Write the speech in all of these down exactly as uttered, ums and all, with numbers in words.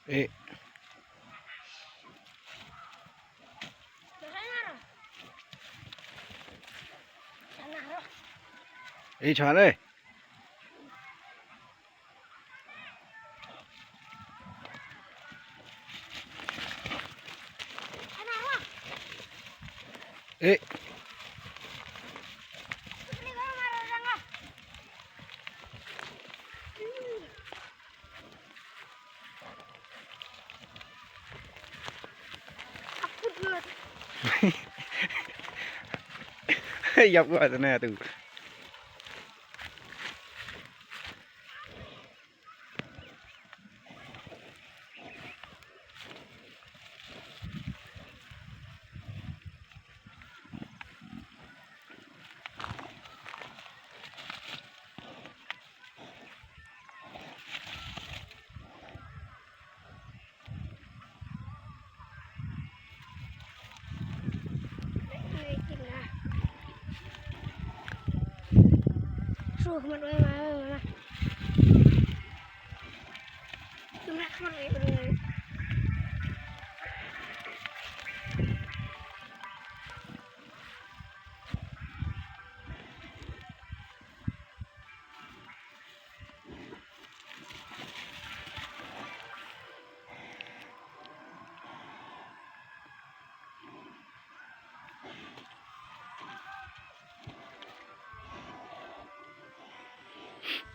Eh. Eh, chale. Eh. Yap gua sana tu.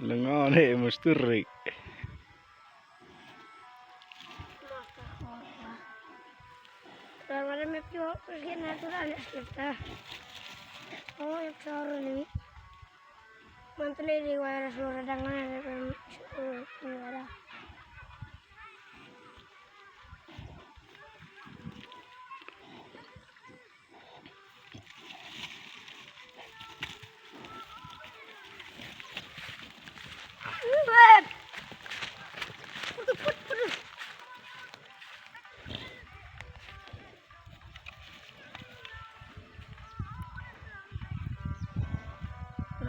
Lengon eh musturi. Mantle di wala sura dangan ada pem sura.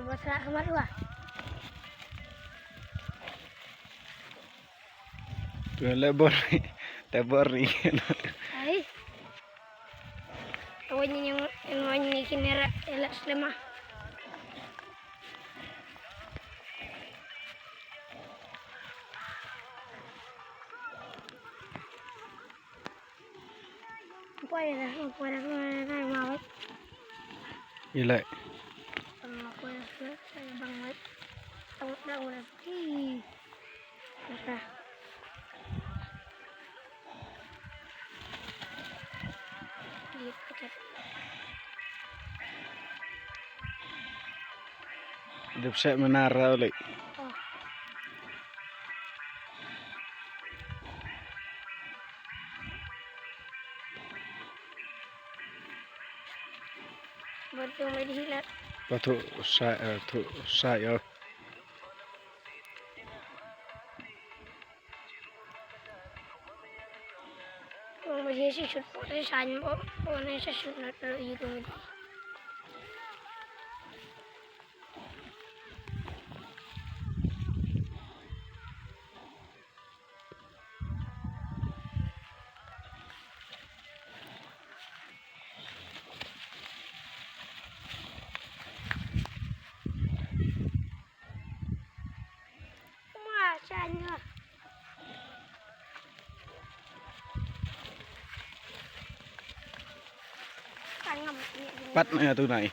Basa kamar dua. Tu le bor, te bor ni. Ai. Awan ni, awan ni kinera elak selama. Poi dah, poi dah, poi dah, mau. Ilai. Poi dah, poi dah, bang, mai. Tengok dah, udah. Ih. Dah. Ih, kecil. Dep sek menara lek. Oh. Batu mai dihilat. Batu sa, eh, tu sa ya. Bang mai dihilat shisut pore san bo, pore shisut na tero iru. Pat na tu nai.